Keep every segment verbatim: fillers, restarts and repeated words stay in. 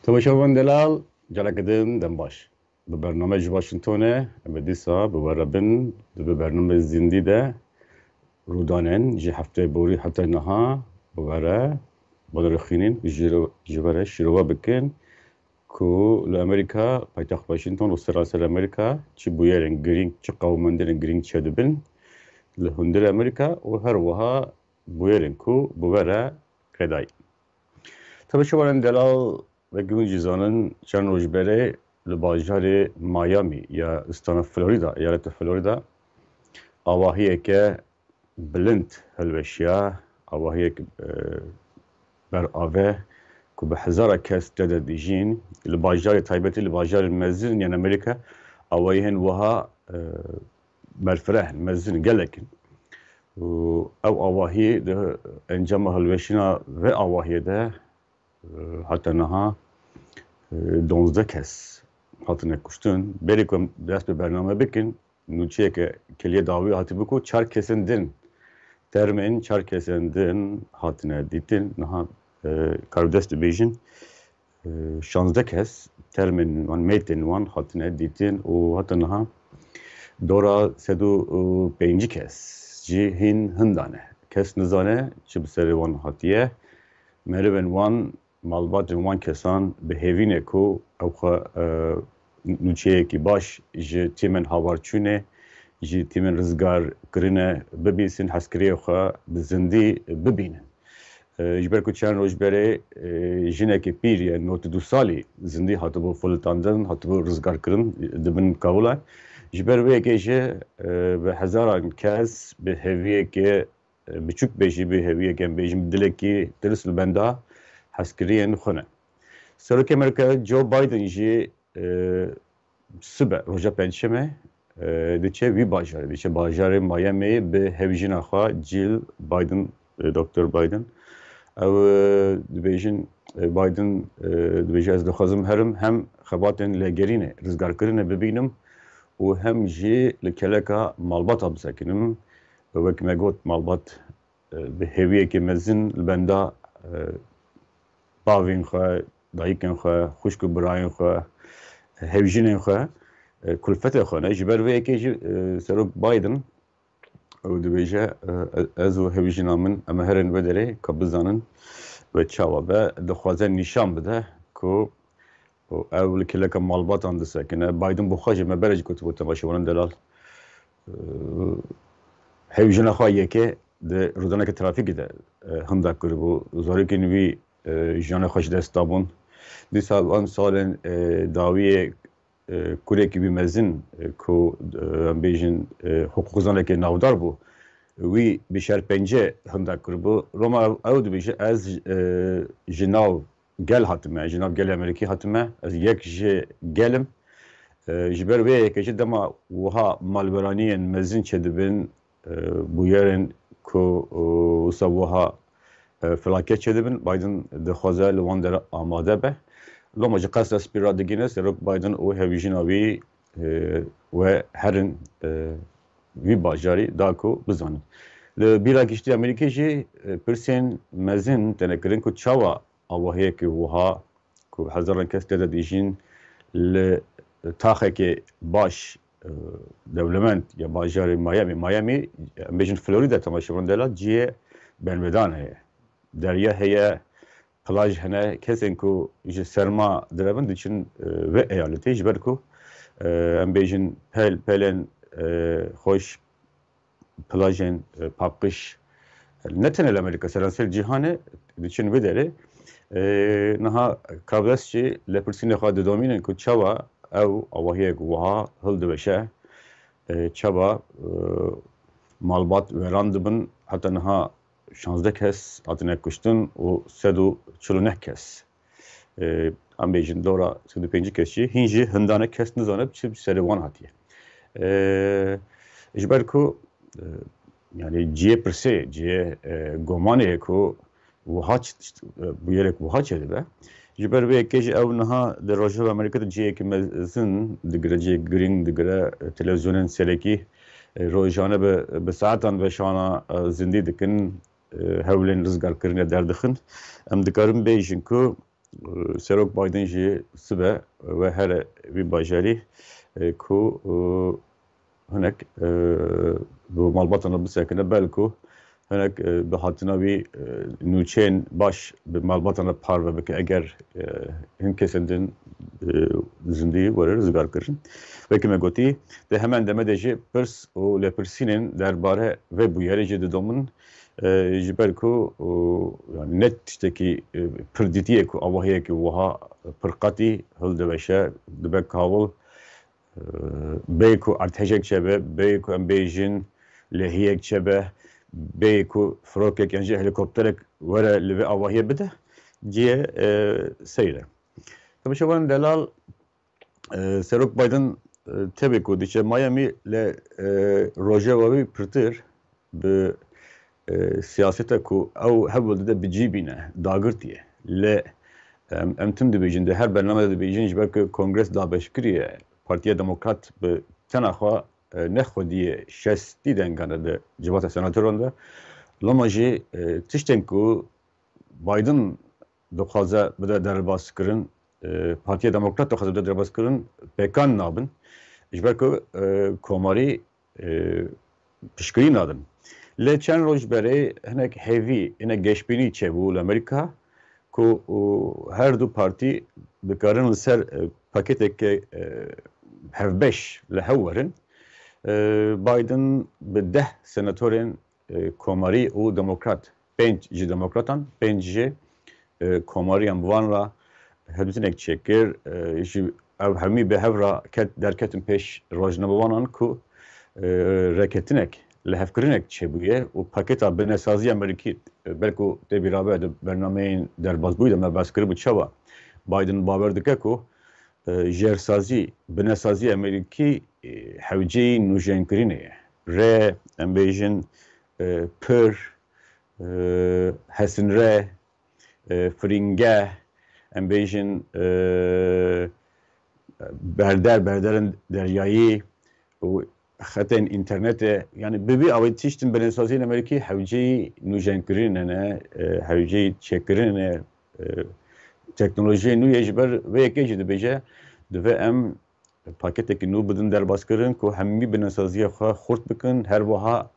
Temaşevan delal, careke din dem baş. Bi bername ji Washingtonê, em ê dîsa bi we re bin, di bi bername zindî de rûdanên ji heftê borî heta niha bi we re, bi we re xînîn, ji, ji we re şîrove bikin ku li Amerîka, paytext Washington û seraser Amerîka çi bûyerên girîng, çi qewimendinên girîng çêdibin li hundirê Amerîka û her wiha bûyerên ku bi we re qedayî. Temaşevanên delal, wek hûn jî zanin, çend roj berê li bajarê Miami ya stana Florida, eyaleta Florida, avahiyeke bilind hilweşiya, avahiyek, e, berave ku bi hezara kes tê de dijîn, li bajarê taybetî, li bajarên mezin yên Amerîka, awahiyên wiha, e, berfireh in, mezin gelek in. Û ew avahî di encama hilweşîna vê avahiyê de, e, heta niha, e, duwazdeh kes hatine kuştin. Berê ku em dest bi bername bikin, nûçeyeke Kiliyê Dawî hatibû ku çar kesên din, termên çar kesên din hatine dîtin. Niha, e, kar dest dibêjin, e, şazdeh kes termên wan, meytên wan hatine dîtin û heta niha dora sed û pêncî kes jî hîn hinda ne. Kes nizane çi bi serê wan hatiye. Merivên wan, malbatên wan kesan bi hêvî ne ku ew xwe, e, nûçeyekî baş ji tîmên hawarçûnê, ji tîmên rizgarkirine bibîsin, hezkiriyê xwe bi zindî bibînin. E, ji ber ku çend roj berê, e, jinekî pîr ye, nod û du salî, zindî hatibû filitandin, hatibû rizgarkirin di bin kawilan. Ji ber wê yekê jî, e, bi hezaran kes bi hêviyekê, e, biçûk be jî, bi hêviyekê em bêjin, bi dilekî tirs li benda hezkiriyên xwe ne. Serokê Amerîka Joe Biden jî, e, sibe, roja Pêncşemê, e, diçe wî bajarê, diçe bajarê Miami bi hevjîna xwe Jill Biden, e, doktor Biden. Ew, e, dibêjin, e, Biden, e, dibêje, ez dixwazim herim hem xebatên lêgerînê, rizgarkirinê bibînim û hem jî li keleka malbata bisekinim. Wek me got, malbat, e, bi hêviyekê mezin li benda, e, bavên xwe, dayikên xwe, xwişk û birayên xwe, hevjînên xwe, e, kulfetê xwe ne. Ji ber vê yekê jî, e, Serok Biden ew dibêje, e, ez û hevjîna min, em ê herin vê derê ka bizanin wê çawa be, dixwaze nîşan bide ku û ew li keleka malbatan disekine. Biden bi xwe jî, me berê jî gotibû, temaşevanên delal, e, hevjîna xwe yekê di rûdaneke trafîkê de, e, hinda kiribû. Zarokên wî, e, jiyanê xwe ji dest dabûn. Dîsa van salên, e, dawiyê, e, kurekî wî mezin, e, ku, e, em bêjin, e, hiqûqzanekê navdar bû, wî bi şerpence hinda kiribû. Loma ew, ew dibêje, ez, e, ji nav gel hatime, ji nav gelê Amerîkî hatime, ez yek ji gel im. E, ji ber vê yekê jî dema wiha malweraniyên mezin çêdibin, e, bûyerên ku, e, wisa wiha, e, felaket çêdibin, Biden dixwaze li wan dera amade be. Loma ji Qesra Spî radigihîne Serok Biden û hevjîna wî, e, we herin, e, vî bajarî da ku bizanin. Li bîra giştî Amerîkê jî, e, pirsên mezin têne kirin ku çawa avahiyekî wiha ku bi hezaran kes tê de dijîn li taxekê baş, e, dewlemend ya bajarê Miami, Miami, em bêjin Florida, temaşevan delal, cihê bermedan heye. Derya heye, plaj hene, kesên ku ji serma direvin diçin, e, vê eyaletê, ji ber ku, e, em bêjin pel, pelên, e, xweş, plajên, e, paqij, ne tenê li Amerîka, seranser cîhanê diçin vê derê. E, niha kavdes jî lepirsînê xwe didomînin ku çawa ew awahiyek wiha hildiweşe, e, çawa, e, malbat weran dibin, heta niha şazdeh kes hatine kuştin û sed û çil û neh kes, e, em bêjin dora sed û pêncî kes jî, hîn jî hindane kes nizane çi bi serê wan hatiye. E, ji ber ku, e, yani cihê pirsê, cihê, e, gomanê ye ku wiha ç-, ç-, e, bûyerek wiha çêdibe. Ji ber vê yekê jî ew niha di Rojava Amerîka de cihekî mezin digire, cihê girîng digire, e, televîzyonên serekî, e, rojane bi, bi saetan veşana, e, zindî dikin, e, hewlên rizgarkirinê derdixin. Em dikarin bêjin ku Serok Biden jî sibe we here vî bajarî, e, ku, e, hinek, e, bi malbatan re bisekine, belku hinek, e, bi hatina wî, e, nûçeyên baş bi malbatan re parve bike, eger, e, hin kesên din, e, zindî were rizgar kirin. Wekî me gotî, di hemen demê de jî pirs û lêpirsînên derbare vê bûyerê jî didomin, e, ji ber ku, û, yani ne tiştekî, e, pir dîtiyê ku avahiyekî wiha pir qetî hildiweşe, dibe kawil, e, bê ku erdhejek çebe, bê ku em bêjin lehiyek çebe, bê ku firokek yan jî helîkopterek were li vê avahiyê bide, cihê, e, seyr e. Temaşevanên delal, e, Serok Biden, e, tevê ku diçe Miami, lê, e, rojeva wî pirtir bi, e, siyaseta ku ew hewl dide bi cî bîne, dagirtiye. Lê em, em tim dibêjin, di her bername de dibêjin, ji ber ku Kongres dabeş kiriye, Partiya Demokrat bi tena xwe, e, ne xwediyê şestî dengan e di civata senatoran de. Loma jî, e, tiştên ku Biden dixwaze bide derbas kirin, e, Partiya Demokrat dixwaze bide derbas kirin, pêkan nabin. Ji ber ku, e, komarî, e, piştgirî nadin. Lê çend roj berê hinek hêvî, hinek geşbînî çêbû li Amerîka ku, û, her du partî dikarin li ser, e, paketeke, e, hevbeş li hev werin. E, Biden bi deh senatorên, e, komarî û demokrat, pênc ji demokratan, pênc ji, e, komariyan, bi van re hilbizinek çêkir, e, ji ev hemî bi hev re ket, derketin pêş rojnamevanan ku, e, rêketinek, lihevkirinek çêbûye û paketa binesaziya Amerîkî, e, belku tê bîra be di bernameyên derbasbûyî de me behs kiribû çawa Biden bawer dike ku, e, jêrsazî, binesaziya Amerîkî, e, hewceyî nûjenkirinê ye. Rê, em bêjin, e, pir, e, hesinrê, e, firînge, em bêjin, e, berder, berderin deryayî û xetên înternetê, yani bi vî awê tiştin binesaziyên Amerîkî hewceyî nûjenkirinê ne, e, hewceyî çêkirinê ne, e, teknolojiyê nû ye, ji ber vê yekê jî dibêje, divê em paketekî nû bidin derbaskirin ku hemî binesaziya xwe xurt bikin, her wiha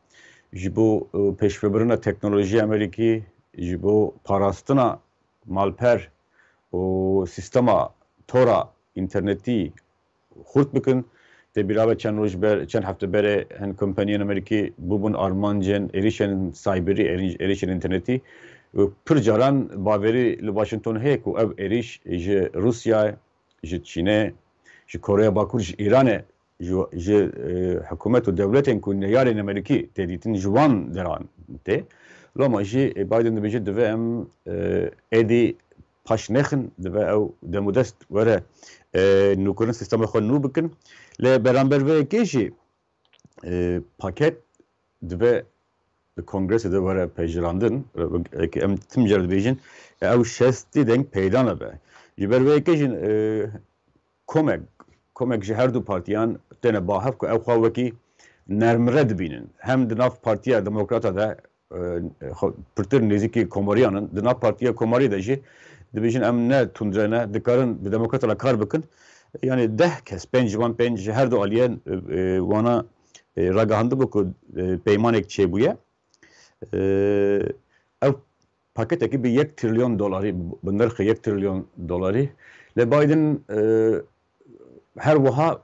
ji bo, e, pêşvebirina teknolojiya Amerîkî, ji bo parastina malper û sîstema tora înternetî xurt bikin. Tê bîra be çend roj ber, çend hefte berê hin kompaniyên Amerîkî bûbûn armancên êrîşên cyberî, êrî-, êrîşên înternetî. Û pir caran bawerî li Washington heye ku ev êrîş ji Rûsyayê, ji Çînê, ji Koreya Bakur, ji Îranê, ji, ji, e, hikûmet û dewletên ku neyarên Amerîkî tê dîtin, ji wan deran tê. Loma jî, e, Biden dibêje, divê em, e, êdî paş nexin, divê ew demûdest were, e, nûkirin, sîstema xwe nû bikin. Lê beramber vê yekê jî, e, paket divê di kongresê de were pejirandin, e, em tim cer dibêjin, ew şestî deng peyda nebe. Ji ber vê yekê jî, e, komek, komek ji her du partiyan têne ba hev ku ew xwe wekî nermre dibînin. Hem di nav Partiya Demokrata de, e, xwe pirtir nêzîkî komariyan in. Di nav Partiya Komarî de jî dibêjin, em ne tundre ne, dikarin bi demokrata re kar bikin. Yani deh kes, pênc ji wan pênc ji her du aliyên, e, e, wana, e, ragihandibû ku, e, peymanek çêbûye. E, ev paketekî bi yek trilyon dolarî, bi nirxê yek trilyon dolarî. Lê Biden, e, her wiha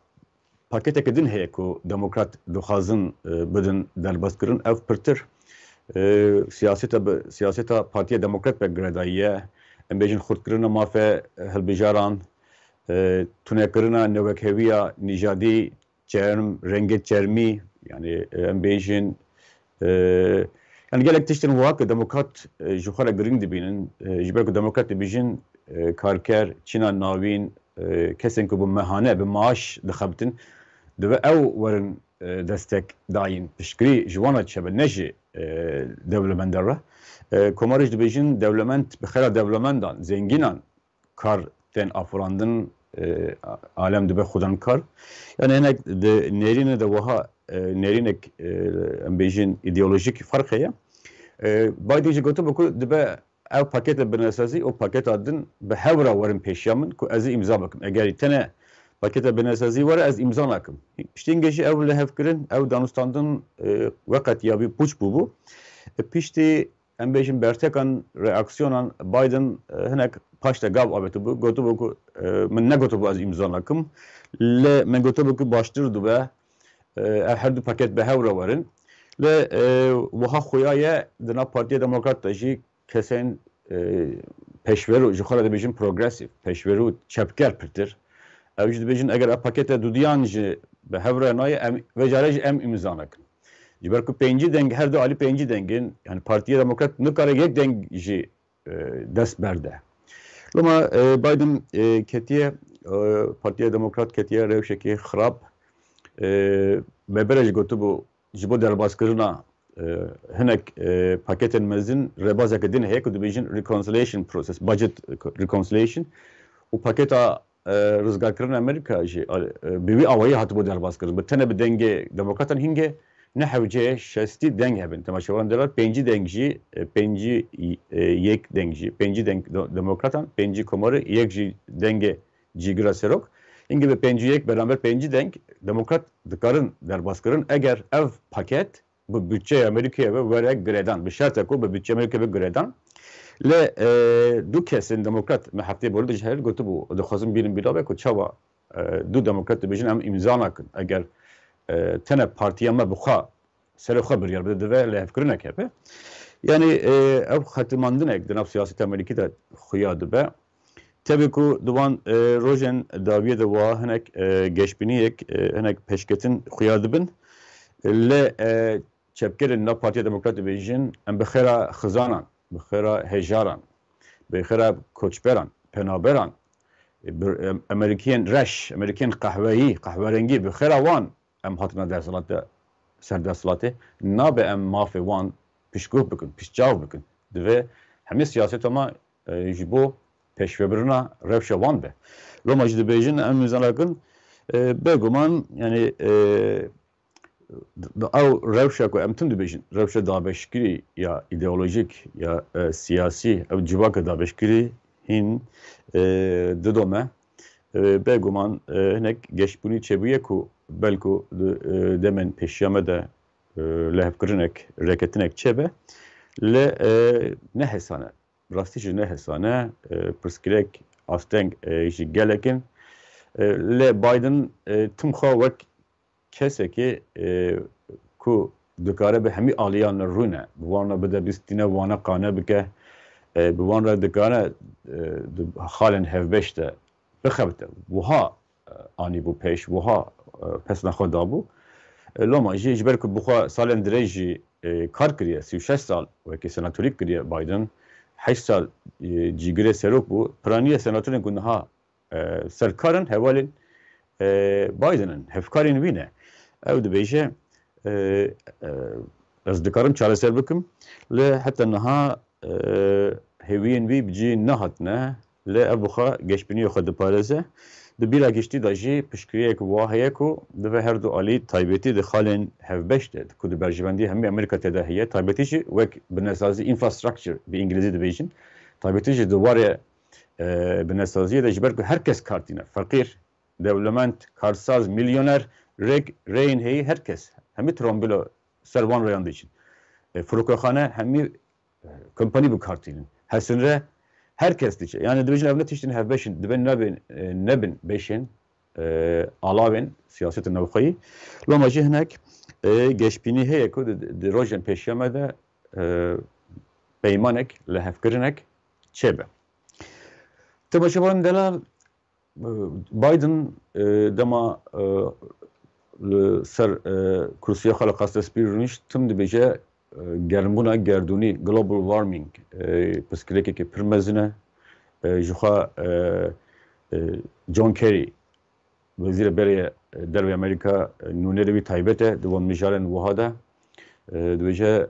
paketeke din heye ku demokrat dixwazin, e, bidin derbazkirin. Ev pirtir, e, siyaseta bi, siyaseta Partiya Demokrat pek girêdayî ye. Em bêjin xurtkirina mafê, e, hilbijaran, e, tunekirina newekheviya nîjadî, çerm, rengê çermî, yani, e, em bêjin, e, yani gelek tiştin wiha ku demokrat, e, ji xwe re girîng dibînin, e, ji ber ku demokrat dibêjin, e, karker, çîna navîn, e, kesên ku bi mehane, bi maaş dixebitin, divê ew werin, e, destek dayîn, piştgirî ji wan re çêbe, ne ji, e, dewlemenda re. E, Komarî jî dibêjin, dewlemend bi xêra dewlemendan, zengînan kar tên afirandin, e, alem dibe xwedankar. Yani hinek di nêrîne de wiha, e, nêrînek, e, em bêjin îdeolojîk ferq heye. E, Biden jî gotibû ku dibe ev pakete binesazî û paketa din bi hev re werin pêşiya min ku ez ê îmza bikim. Eger tene paketa binesazî were, ez îmza nakim. Piştî hingê jî ew lihevkirin, ew danûstandin, e, weqetiyabî, pûç bûbû. E, piştî, em bêjin, bertekan, reaksiyonan Biden, e, hinek paşte gav avêtibû, gotibû ku, e, min negotibû ez îmza nakim. Lê min gotibû ku baştir dibe, e, ev her du paket bi hev re werin. Lê, e, wiha xuya ye di nav Partiya Demokrat de jî kesên, e, pêşverû, ji xwe re dibêjin progresîf, pêşverû, çepker pirtir. Ew jî dibêjin, eger ev pakete dudiyan jî bi hev re nayê, em, vê care jî em îmza nekin. Ji ber ku pêncî deng, her du alî pêncî deng in, yani Partiya Demokrat nikare yek deng jî, e, dest berde. Loma, e, Biden, e, ketiye, e, Partiya Demokrat ketiye rewşekê xirab. E, me berê jî gotibû, ji bo derbazkirina, e, hinek, e, paketên mezin rêbazeke din heye ku dibêjin reconciliation process, budget reconciliation û paketa, e, rizgarkirina Amerîka jî, e, bi wî awayî hatibû derbazkirin. Bi tenê bi dengê demokratan hingê ne hewce şestî deng hebin. Temaşevan delal, pêncî deng jî, e, pêncî, e, yek deng jî, pêncî deng do-, demokratan, pêncî komarî, yek jî dengê cîgira serok. Hingê bi pêncî yek beramber pêncî deng demokrat dikarin derbazkirin eger ev paket bi budçeya Amerîkayê ve were girêdan, bi şertê ku bi budçeya Amerîkayê ve girêdan. Lê, e, du kesên demokrat me heftê borî de ji her gotibû, dixwazin bînin bîra be ku çawa, e, du demokrat dibêjin em îmza nakin. Eger, e, tene partiya me bi xwe, serê xwe biryar bide, divê lihevkirinek hebe. Yani, e, ev xetimandinek di nav siyaseta Amerîkî de xuya dibe. Tevî ku di wan, e, rojên dawiyê de wa hinek, e, geşbîniyek, e, hinek pêşketin xuya dibin. Lê, e, çepkerên nav Partiya Demokrat dibêjin, em bi xêra xizanan, bi xêra hejaran, bi xêra koçberan, penaberan, e, bi, em, Amerîkiyên reş, Amerîkiyên qehweyî, qehwerengî, bi xêra wan em hatine desthilatê, ser desthilatê. Nabe em mafê wan piştguh bikin, piştçav bikin. Divê hemî siyaseta me, e, ji bo pêşvebirina rewşa wan be. Loma jî dibêjin, em nizanakin, e, bêguman, yani, e, ew rewşa ku em tim dibêjin, rewşa dabeşkirî ya îdeolojîk ya, e, siyasî, ew civaka dabeşkirî hîn, e, didome. E, bêguman, e, hinek geşbûnî çêbûye ku belku di, e, demên pêşiya me de, e, lihevkirinek, rêketinek çêbe. Lê, e, ne hesane. Rastî jî ne hesane. E, pirsgirêk asteng, e, ji gelek in. E, lê Biden, e, tim xwe wek kesekê, e, ku dikare bi hemî aliyan re rûne, bi wan re bide bistîne, wana qane bike, e, bi wan re dikare, e, di xalên hevbeş de bixebite. Wiha, e, anîbû pêş, wiha, e, pesna xwe dabû. E, loma jî ji ber ku bi xwe salên dirêj jî, e, kar kiriye, sî û şeş sal wekî senatorî kiriye Biden, heşt sal, e, cîgirê serok bû, piraniye senatorên ku niha e, serkarin hevalên, e, Biden in, hevkarên wî ne. Ew dibêje, e, e, ez dikarim çareser bikim, lê heta niha, e, hêviyên wî bi cî nehatine, lê ev bi xwe geşbîniyê xwe diparêze. Di bîra giştî de jî piştgiriyek wa heye ku divê her du alî, taybetî di xalên hevbeş de, ku di berjivendî hemî Amerîka tê de heye, taybetî jî wek binesazî, infrastructure bi îngilîzî dibêjin, taybetî jî di warê e, binesaziyê de, ji ber ku her kes kar tîne, feqîr, dewlemend, karsaz, milyoner, rêk, rêyên heyî, her kes, hemî trombilo ser wan rêyan diçin. E, firokekhane, hemî, e, kompanî bi kar tînin. Hesinre her kes diçe. Yani dibêjin ev ne tiştên hevbeş in, divê nebin, e, nebin beşên, e, alavên siyaseta navxweyî. Loma jî hinek, e, geşbînî heye ku di, di rojên pêşiya me de, e, peymanek, lihevkirinek çêbe. Temaşevan delal, e, Biden, e, dema, e, li ser, e, kursiya xwe li Qasrê Spî rûnişt, tim dibêje, e, germbûna gerdûnî, global warming, e, pirsgirêkekî pir mezin e. E, ji xwe, e, e, John Kerry, Wezîrê Berê Derve Amerîka, e, nûnerê wî taybet e di wan mijarên wiha de. E, dibêje,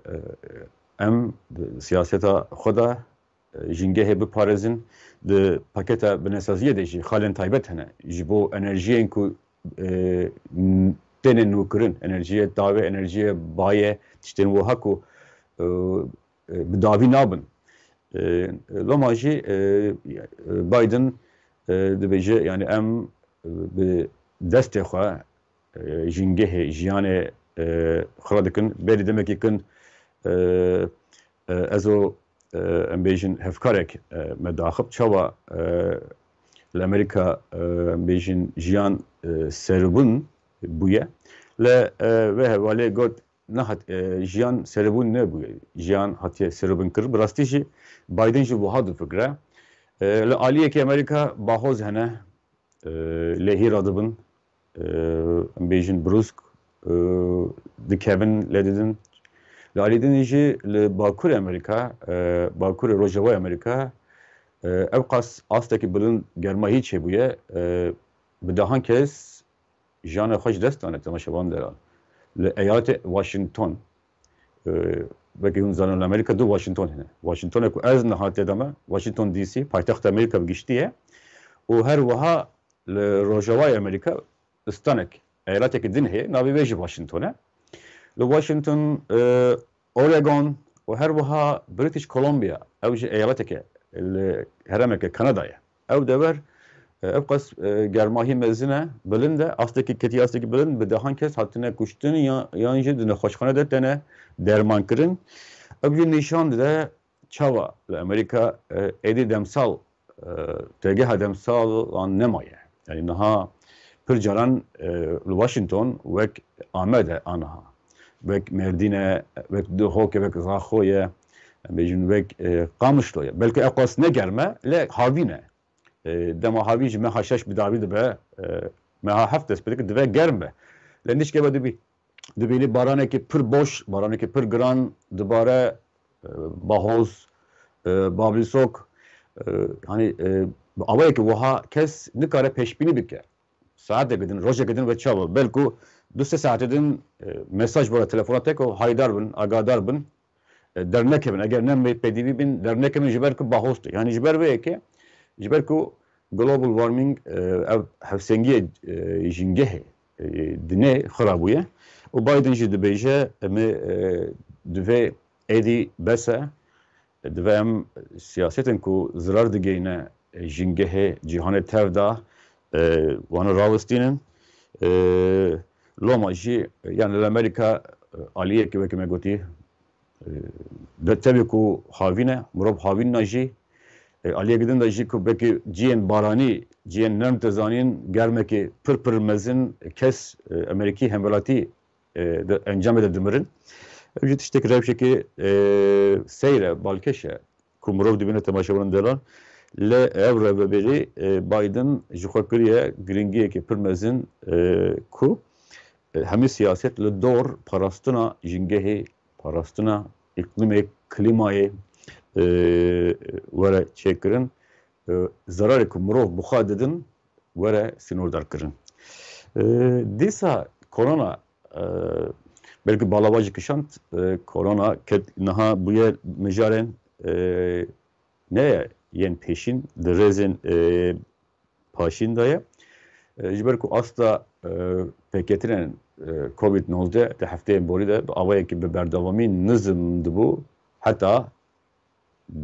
e, em di siyaseta xwe de, e, jîngehê biparêzin. Di paketa binesaziyê de jî xalên taybet hene ji bo enerjiyên ku, e, n-, têne nûkirin, enerjiyê tavê, enerjiyê bayê, tiştên wiha ku, e, e, bi dawî nabin. E, loma jî e, Biden e, dibêje, yani em e, bi destê xwe e, jîngehê, jiyanê e, xira dikin. Berî demekî kin e, e, ez û e, em bêjin hevkarek e, me diaxip. Çawa e, li Amerîka e, em bêjin jiyan e, seribûn bûye. Li e, vê hevalê got, nehat, e, jiyan seribûn nebûye. Jiyan hatiye seribûn kir. Bi rastî jî Biden jî wiha difikire. E, li aliyekî Amerîka bahoz hene, e, lehî radibin, e, em bêjin brûsk, e, dikevin, lê didin. Li alî din jî li Bakurê Amerîka, e, Bakurê Rojavayê Amerîka, e, ew qas astekî bilind germa hîç çêbûye, e, bi dehan kes jiyana xwe ji dest dane temaşevan deran. Li eyaletê Washington, e, wekî hûn zanin li Amerîka du Washington hene. Washingtonek ku ez niha tê de me, Washington D C, paytexta Amerîka bi giştî ye. Û her wiha li rojavayê Amerîka stanek, eyaletekî din heye, navê wê jî Washington e. Li Washington, e, Oregon û her wiha British Columbia, ew jî eyaletek e, li herêmeke Kanada ye. Ew dever, e, ew qas, e, germahî mezin e, bilind e, astekî ketî, astekî bilind, bi dehan kes hatine kuştin ya, yan jî di nexweşxane de têne dermankirin. Ew jî nîşan dide çawa li Amerîka, e, êdî demsal, e, têgeha demsalan nemaye. Yani niha pir caran, e, li Washington wek Amed e aniha, wek Mêrdîn e, wek Duhok e, wek Zaxo ye, em bêjin wek, e, Qamişlo ye. Belkî ew qas ne germ e, lê havîn e. E, dema havîn ji meha şeş bi dawî dibe, e, meha heft dest pê dike, dibe germ be. Lê nişkeve dibî, dibînî baranekî pir boş, baranekî pir giran dibare, e, bahoz, e, bablîsok, e, hani, e, bi awayekî wiha kes nikare pêşbînî bike. Saeteke din, rojeke din ve çawa. Belku du sê saetê din, e, mesaj bora telefona te ku haydar bin, agadar bin, e, dernekevin. Eger ne me-, pêdivî bin, dernekevin ji ber ku bahoz tê. Yani ji ber vê yekê, ji ber ku global warming, e, ev hevsengiyê, e, jîngehê, e, dinê xira bûye. Û Biden jî dibêje, em ê, e, divê êdî bes e, divê em siyasetên ku zirar digeyne, e, jîngehê, cîhanê tev de, e, wana rawestînin. E, loma jî, yani li Amerîka, e, aliyekî wekî me gotî, e, de tevî ku havîn e, mirov havîn najî. E, aliyekî din de jî ku belkî cihên baranî, cihên nerm tezanîn, germekî pir pir mezin, kes, e, Amerîkî hemwelatî, e, di encamê de dimirin. Ev jî tiştek rewşekî, e, seyr e, balkêş e ku mirov dibîne temaşevanên delal. Lê ev rêvebirî, e, Biden ji xwe kiriye giringiyekî pir mezin, e, ku, e, hemî siyaset li dor parastina jîngehê, parastina îqlîmê, klîmayê, e, were çêkirin. E, zerarê ku mirov bi xwe didin, were sînordarkirin. E, dîsa korona, e, belkî balava jî kişand, e, korona ket niha bûye mijarên, e, ne yên pêşîn, di rêzên, e, paşîn de ye. E, ji ber ku asta, e, pêketinên, e, covid nozdeh di hefteyên borî de bi awayekî bi berdewamî nizm dibû, heta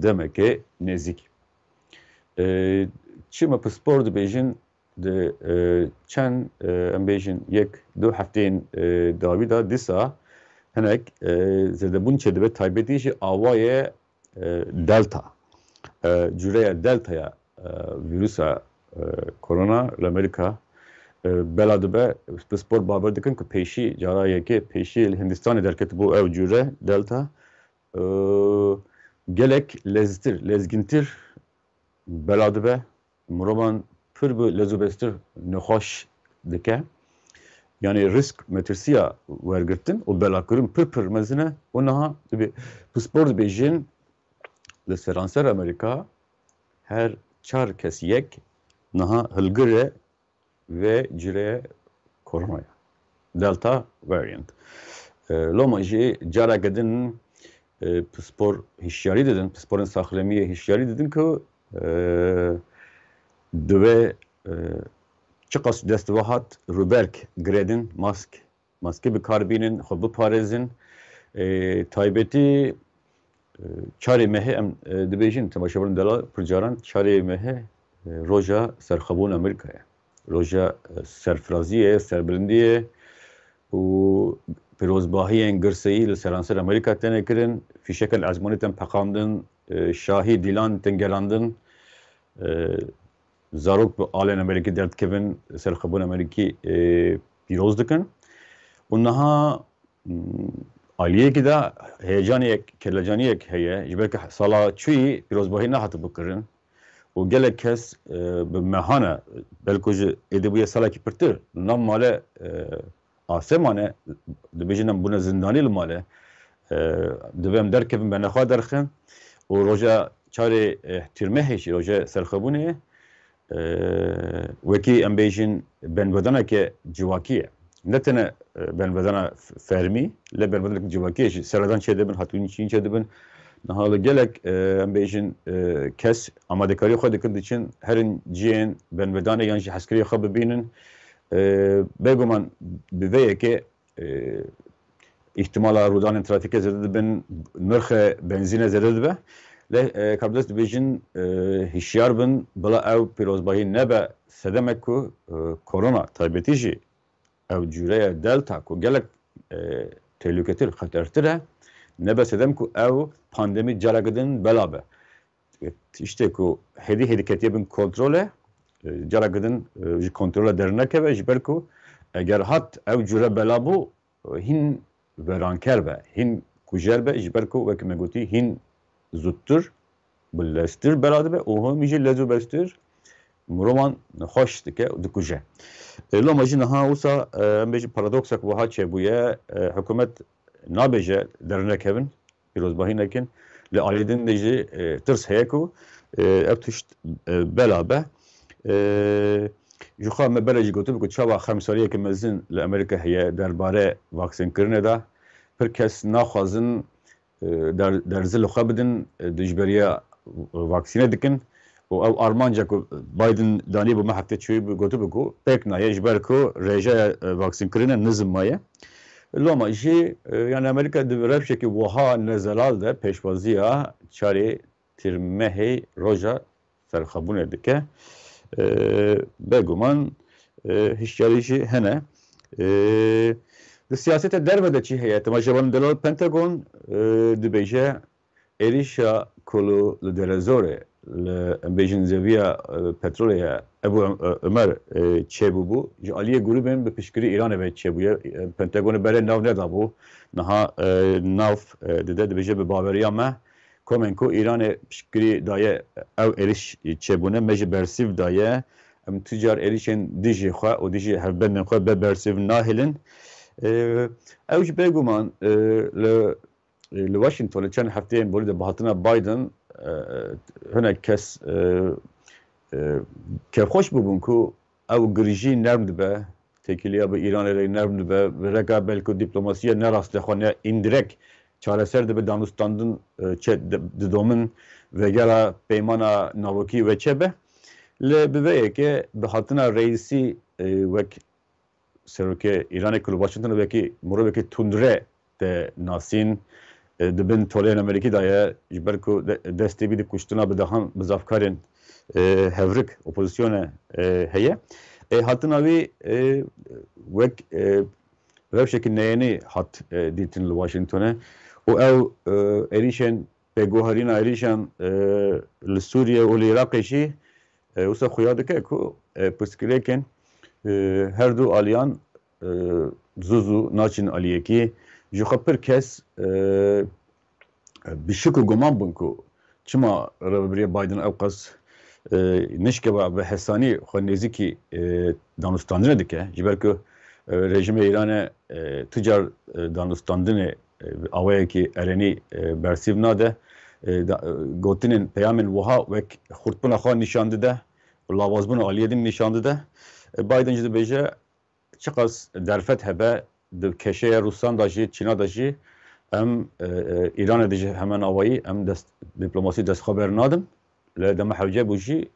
demekê nêzîk. E, çima pispor dibêjin, di, e, çend, e, em bêjin yek, du hefteyên, e, dawî de dîsa hinek, e, zêdebûn çêdibe, taybetî jî awayê, e, Delta. E, cûreya Deltaya, e, vîrusa, e, korona li Amerîka, e, bela dibe, pispor bawer dikin ku pêşî, cara yekê pêşî li Hindistanê derketibû ew cûre Delta. E, gelek leztir, lezgîntir bela dibe, mirovan pir bi lezobestir nexweş dike. Yani risk, metirsiya wergirtin û belakirin pir pir mezin e û niha dibê pispor dibêjin li seranser Amerîka her çar kes yek niha hilgir e vê cûrê koronaya. Delta variant. E, loma jî careke din, e, pispor hişyarî didin, pisporên saxlemiyê hişyarî didin ku, e, divê, e, çiqas dest ve hat rûberg girêdin, mask, maskê bi kar bînin, xwe biparêzin. E, taybetî Çarê mehê em, e, dibêjin, temaşevanên delal, pir caran çarê mehê, e, roja serxwebûna Amerîka ye. Roja, e, serfiraziyê, serbilindiyê û pîrozbahiyên girseyî li seranser Amerîka têne kirin, fîşekên ezmanî tên peqandin, e, şahî dîlan tên gerandin, e, zarok bi alên Amerîkî derdikevin, serxwebûna Amerîkî, e, pîroz dikin. Û niha, m, aliyekî de heyecaniyek, kelecaniyek heye. Ji ber ku sala çûyî pîrozbahî nehatibû kirin. Û gelek kes, e, bi mehane, belku ji êdî bûye salekî pirtir, li nav male, e, asê mane, dibêjin em bûne zindanî li male. E, divê em derkevin, bernexwe derxin. Û roja çarê, e, tîrmehê jî, roja serxwebûnê, e, wekî em bêjin benvedaneke civakî ye. Ne tene, e, benvedana f-, fermî, lê benvedaneke civakî ye jî. Seredan çêdibin, hatûnî çîn çêdibin. Niha li gelek, e, em bêjin, e, kes amadekariyê xwe dikin, diçin herin cihên benvedanê yan jî hezkiriyê xwe bibînin. E, bêguman bi vê yekê, e, îhtimala rûdanên trafîkê zêde dibin, nirxê benzînê zêde dibe. Lê, e, karbidest dibêjin, e, hişyar bin, bila ew pîrozbahî nebe sedemek ku, e, korona taybetî jî ew cûre ye Delta ku gelek, e, tehlûketir, xetertir e, nebe sedem ku ew pandemî careke din bela be. Tiştê ku hêdî hêdî ketiye bin kontrolê, e, careke din, e, ji kontrola dernekeve, ji ber ku eger hat ew cûre bela bû, e, hîn veranker be, hîn kujer be, ji ber ku wek me gotî hîn zûttir, bi leztir bela dibe û hemî jî lez û bestir mirovan xweş dike û dikuje. E, loma jî niha wisa, e, em bêjin paradoksek wiha çêbûye, e, hikûmet nabêje dernekevin, pîrozbahî nekin. Li aliyê din de jî, e, tirs heye ku, e, ev tişt, e, bela be. E, ji xwe me berê jî gotibû ku çawa xemsariyeke mezin li Amerîka heye derbarê vaksînkirinê de. Pir kes naxwazin, e, der-, derzi li xwe bidin, e, dijberiya vaksînê dikin. Û ew armanca ku Biden danî bû me heftê çûyî bû, gotibû ku pêk nayê, ji ber ku rêjeya, e, vaksînkirinê nizim maye. Loma jî, e, yani Amerîka di rewşekî wiha nezelal de pêşwaziya çarê tîrmehê roja serxwebûnê dike. E, bêguman, e, hişyarî jî hene. E, di siyaseta derve de çi heye? Temaşevanên delal, Pentagon, e, dibêje êrîşa ku li Derezorê, li, em bêjin zeviya, e, petrolê ye, Ebu Em-, e, Umer, e, çêbûbû. Ji aliyê grûbên bi piştgirî Îranê ve çêbûye. E, Pentagonê berê nav nedabû. Niha, e, nav, e, dide, dibêje bi baweriya me, komên ku Îranê piştgirî daye ew êrîş çêbûne, me jî bersîv daye. Em tu car êrîşên dijî xwe û dijî hevbendên xwe be bersîv nahêlin. E, ew jî bêguman, e, li, li Washingtonê çend hefteyên borî de bi hatina Biden, e, hinek kes, e, e, kêfxweş bûbûn ku ew girjî nerm dibe, têkiliya bi Îranê re nerm dibe, bi reka belku diplomasiya ne rastexwe, ne îndirek çareser dibe, danûstandin, e, çe-, di-, didomin, vegera peymana navokî ve çêbe. Lê bi vê yekê bi hatina Reîsî, e, wek serokê Îranê ku li Washington wekî mirovekî tundre tê nasîn, e, di bin toleyên Amerîkî de ye, ji ber ku de-, destê wî di kuştina bi dehan bizavkarên, e, hevrik, opozisyonê, e, heye. E, hatina wî, e, wek, e, rewşekî neyenî hat, e, dîtin li Washingtonê û ew, e, êrîşên, pêguherîna êrîşan, e, li Sûriye û li Iraqê jî, e, wisa xuya dike ku, e, pirsgirêkên, e, her du aliyan, e, zû zû naçin aliyekî. Ji xwe pir kes, e, bi şik û guman bûn ku çima rêvebirê Biden ewqas, e, nişkeva bi hesanî xwe nêzîkî, e, danûstandinê dike. Ji ber ku, e, rejîmê Îranê, e, tu car, e, danûstandinê, e, bi awayekî erenî, e, bersîv nade. E, da-, e, gotinên, peyamên wiha wek xurtbûna xwe nîşan dide û lawazbûna aliyê din nîşan dide. E, Biden jî dibêje, çiqas derfet hebe, di keşeya Rûsan de jî, Çîna de jî, em, e, e, Îranê de jî hemen awayî, em dest, diplomasî dest xwe bernadin. Lê dema hewce bû jî,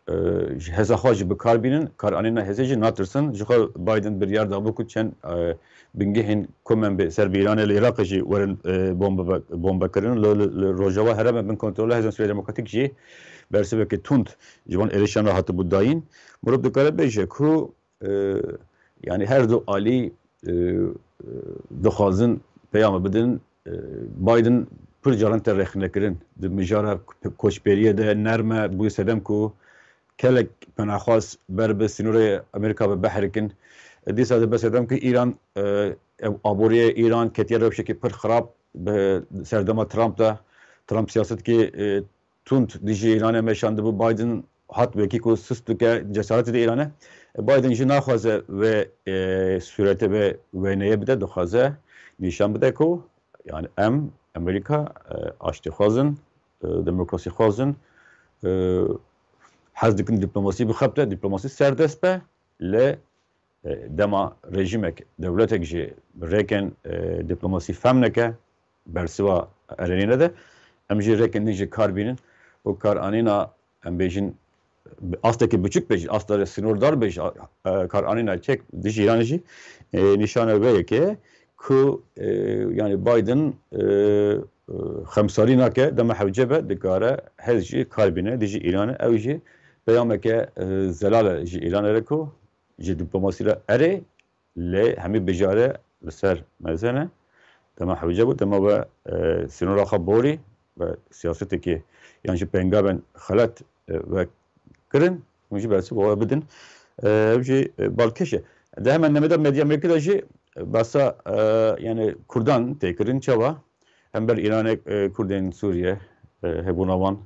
e, ji hêza xwe jî bi kar bînin, karanîna hêzê jî natirsin. Ji xwe Biden biryar dabû ku çend, e, bingehên komên bi ser bi Îranê li Iraqê jî werin, e, bombe, bombe kirin. Li, li, li Rojava herêma bin kontrola Hêzên Sûriya Demokratîk jî bersiveke tund ji van êrişan re hatibû dayîn. Mirov dikare bêje ku, e, yanî her du alî, e, e, dixwazin peyama bidin. E, Biden pir caran te rexnekirin. Di mijara koçberiyê de nerm e, bûye sedem ku kelek penaxwaz ber bi sînorê Amerîka ve beherikin. E, dîsa dibe sedem ku Îran, e, ev aboriyê Îran ketiye rewşekî pir xirab bi serdema Trump de. Trump siyasetkî, e, tund dijî Îranê meşandibû. Biden hat wekî ku sist bike cesaretê di Îranê. E, Biden jî naxwaze vê, e, sûretê, vê wêneyê bide, dixwaze nîşan bide ku, yani, em, Amerîka, e, aştîxwaz in, e, demokrasîxwaz in, e, hez dikin diplomasî bixebite, diplomasî serdest be, lê, e, dema rejîmek, dewletek jî rêkên, e, diplomasî fehm neke, bersiva erênî nede, em jî rêkên din jî kar bînin û karanîna, em bêjin, bi astekî biçûk be jî, asta sînordar be jî, a, e, karanîna çek dijî Îranê jî, e, nîşana wê yekê ku, e, yani Biden, e, e, xemsarî nake, dema hewce be, dikare hez jî kar bîne dijî Îranê. Ew jî peyameke, e, zelal e ji Îranê re ku ji diplomasî re erê, lê hemî bijare li ser meze ne. Dema hewce bû, dema we, e, sînora xwe borî, we siyasetekê yan jî pengavên xelet, e, we kirin, hûn jî bersiv we bidin. E, ev jî, e, balkêş e. Di hemen demê de medya Amerîkî de jî, e, behsa, e, yani Kurdan tê kirin. Çawa? Hember Îranê, e, Kurdên Sûriye, e, hebûna wan,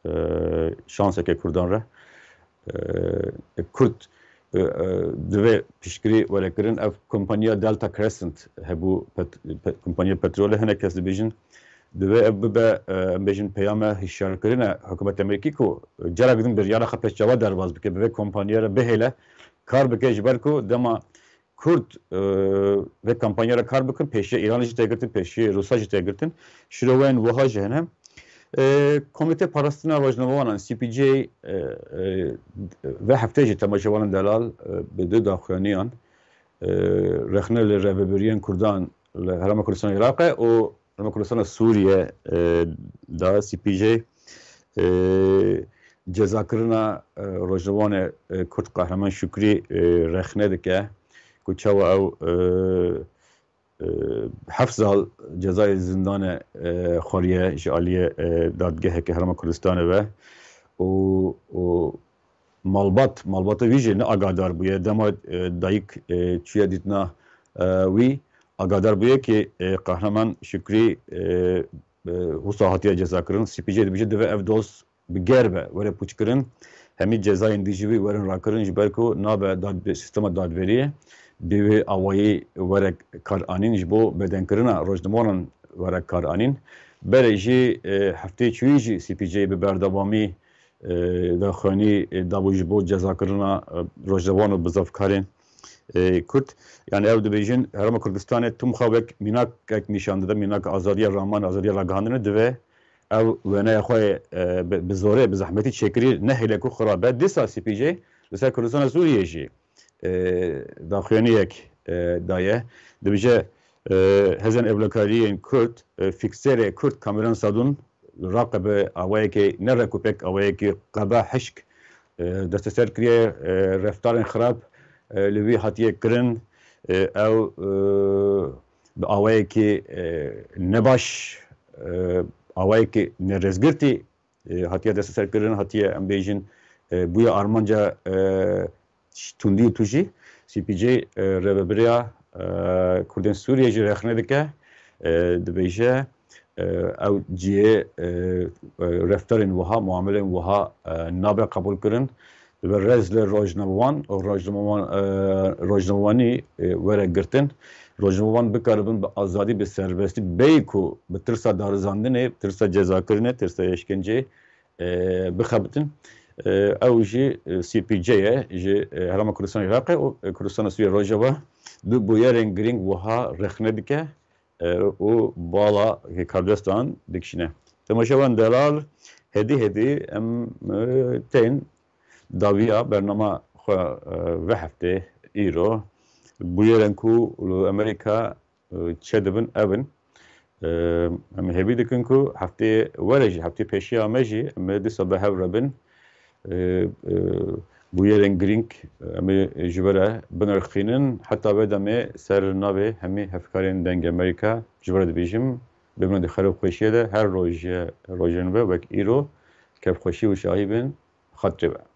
e, şanseke Kurdan re. E, Kurd, e, e, divê piştgirî were kirin. Ev kompanya Delta Crescent hebû, pet-, pe-, kompanya petrolê, hinek kes dibêjin, divê ev bibe, e, em bêjin peyame hişyarkirine hikûmeta Amerîkî ku carek din biryara xwe pêş çawa derbas bike, bi vê kompanya re bihêle kar bike, ji ber ku dema Kurd, e, vê kampanya re kar bikin, pêşiya Îranê jî tê girtin, pêşiya Rûsa jî tê girtin. Şîroveyên wiha jî hene. E, Komîte Parastina Rojnamevanan, C P J, e, e, vê heftê jî temaşevanên delal, e, bi du daxuyaniyan, e, rexne li rêvebiriyên Kurdan li Herêma Kurdistana Iraqê û Herêma Kurdistana Sûriye, e, da C P J, e, cezakirina, e, rojnamevanê, e, Kurd Qehreman Şukrî, e, rexne dike ku çawa ew, e, e, heft sal cezayê zindanê, e, xwariye ji aliyê, e, dadgeheke Herêma Kurdistanê ve û, û malbat, malbata wî jî ne agadar bûye. Dema, e, dayik, e, çûye dîtina, e, wî, agadar bûye ki, e, Qehreman Şukrî, e, e, wisa hatiye cezakirin. C P J dibêje divê ev doz bi ger be, were pûçkirin. Hemî cezayên dijî wî werin rakirin, ji ber ku nabe dad-, sîstema dadveriyê bi wê awayî were karanîn, ji bo bedenkirina rojnamevanan were karanîn. Berê jî, e, heftê çûyî jî C P J bi berdewamî, e, daxuyanî, e, dabû ji bo cezakirina, e, rojnamevan û bizavkarên, e, Kurd. Yani ew dibêjin, Herêma Kurdistanê tim xwe wek mînakek nîşan dide, mînak azadiya raman, azadiya ragihandinê, divê ew wêneya xwe, e, bi, bi zorê, bi zehmetî çêkirî nehêle ku xirab be. Dîsa C P J li ser Kurdistana Sûriyê jî, e, daxuyaniyek, e, daye. Dibêje, e, hêzên ewlekariyên Kurd, e, fîkserê Kurd Kameran Sadûn raqe bi awayekî nerekûpêk, awayekî qeba hişk, e, desteser kiriye, e, reftarên xirab, e, li wî hatiye kirin, e, ew, e, bi awayekî, e, nebaş, e, awayekî nerêzgirtî, e, hatiye desteserkirin, hatiye, em bêjin, e, bûye armanca, e, tundî û tujî. C P J, e, rêvebiriya, e, Kurdên Sûriyê jî rexne dike, e, dibêje, e, ew cihê, e, e, reftarên wiha, muamelên wiha, e, nabe qebûlkirin. Dibe rêz li rojnamevan û rojnamevan, e, rojnamevanî, e, were girtin. Rojnamevan bikaribin bi azadî, bi serbestî, bêyî ku bi tirsa darizandinê, tirsa cezakirinê, tirsa êşkenceyê, e, bixebitin. E, ew jî, e, C P J ye, ji, e, Herêma Kurdistan Iraqê û, e, Kurdistana Sûriye Rojava du bûyerên girîng wiha rexne dike, e, û bala karbidestan dikişîne. Temaşevan delal, hêdî hêdî em, e, tên dawiya bernama xwe, e, vê heftê îro bûyerên ku li Amerîka, e, çêdibin ev in. E, em hêvî dikin ku heftê were jî, heftê pêşiya me jî em ê dîsa bi hev re bin. E, e, bûyerên girîng, e, em ê ji we re binirxînin. Heta vê demê ser navê hemî hevkarên Dengê Amerîka ji we re dibêjim, bimrin di xêr û xweşiyê de, her roj, rojên we wek îro kevxweşî û şahî bin. Xatirê we.